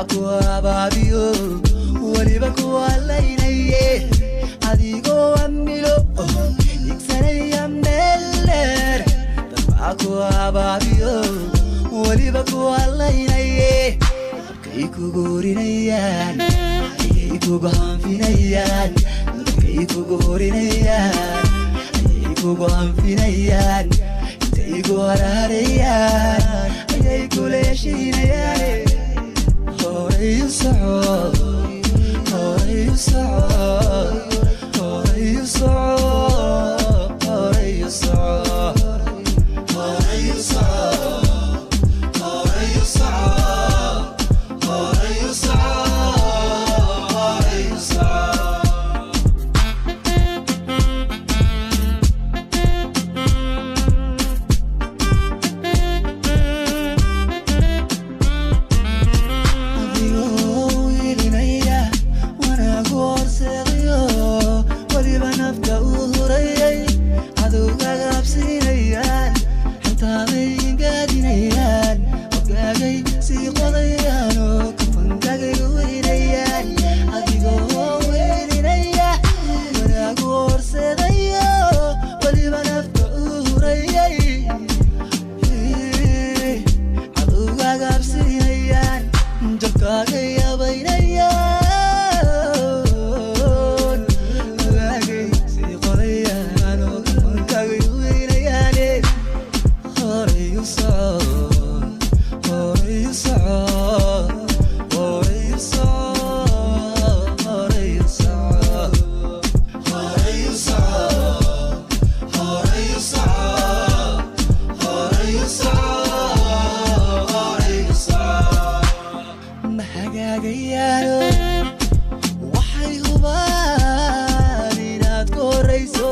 ku abaabiyo weliba ku halaynaye adigoo amilo igsanaya meel dheer dabaa ku abaabiyo weliba ku halaynaye dabkay kugu horinayaan ayay kugu hanfinayaan dabkay kugu horinayaan ayay kugu hanfinayaan intay ku haraarayaan ayay kula heshiinayaan horay u soco horay u soco horay u soco horay u soco horay u soco horay u soco horay u soco horay u soco. Adigoo ilinaya wanaagu horseedayo weliba nafta u hurayay cadowgaaga habsiinayaan xantaaday ingaadinayaan hoggaagay sii qodayaan oo kafankaagay weynayaan adigoo welinaya wanaagu horseedayo weliba nafta u hurayay cadowgaaga habsiinayaan jabkaaga yabaynayaan hoggaagay sii qodayaan oo kafankaagay weynayaane horay u soco horay u soco horay u soco horay u soco horay u soco horay u soco horay u soco horay u soco ma hagaagayaano waxay hubaan inaad ku horayso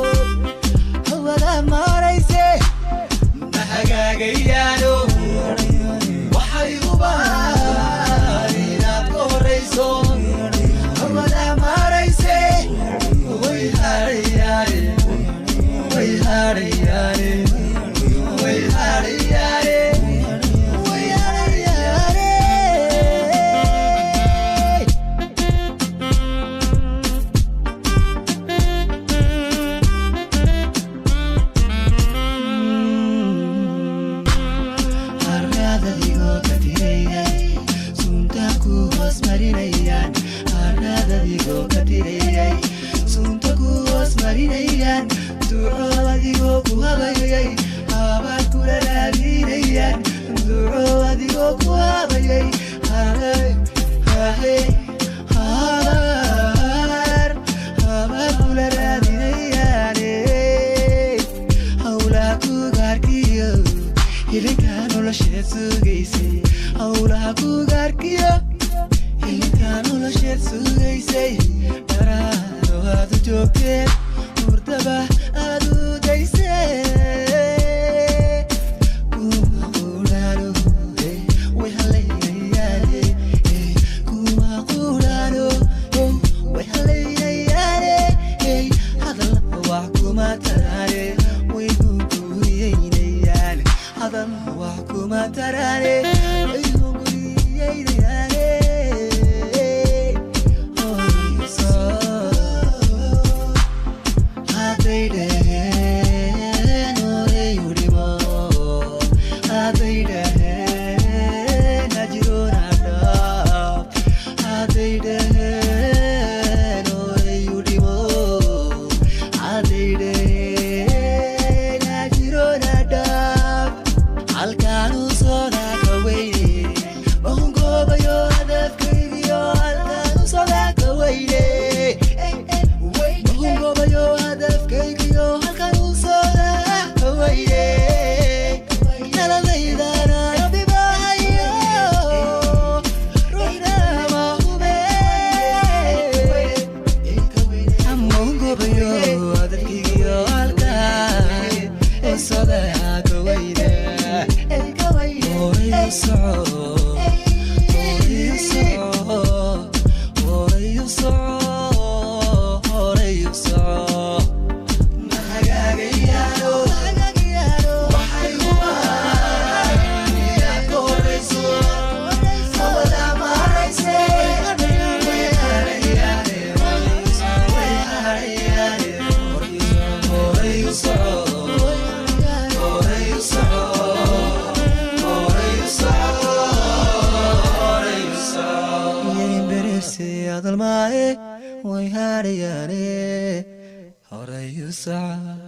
hawada maarayse ma hagaagayaano waxay hubaan inaad ku horayso hawada maarayse way harayaane way harayaane way harayaane way harayaane. Harraadadigoo ka tirayay sunta ku hoos marinayaan harraadadigoo ka tirayay sunta ku hoos marinayaan duco adigoo ku habayay habaad kula raadinayaan duco adigoo ku habayay haray hahe habaar habaad kula raadinayaane hawlaha kugaarkiyo hilinka nolosheed sugaysay hawlaha kugaarkiyo hilinka nolosheed sugaysay dharaado aad u joogteen hurdaba aad u daysay kuma qudhaano way halaynayaane kuma qudhaano way halaynayaane hadal wax kuma taraane way hunguriyeynayaan hadal wax kuma taraane way hunguriyeynayaane horay u soco hadday Heersi hadal maaye, way hadhayaane, horay u soco.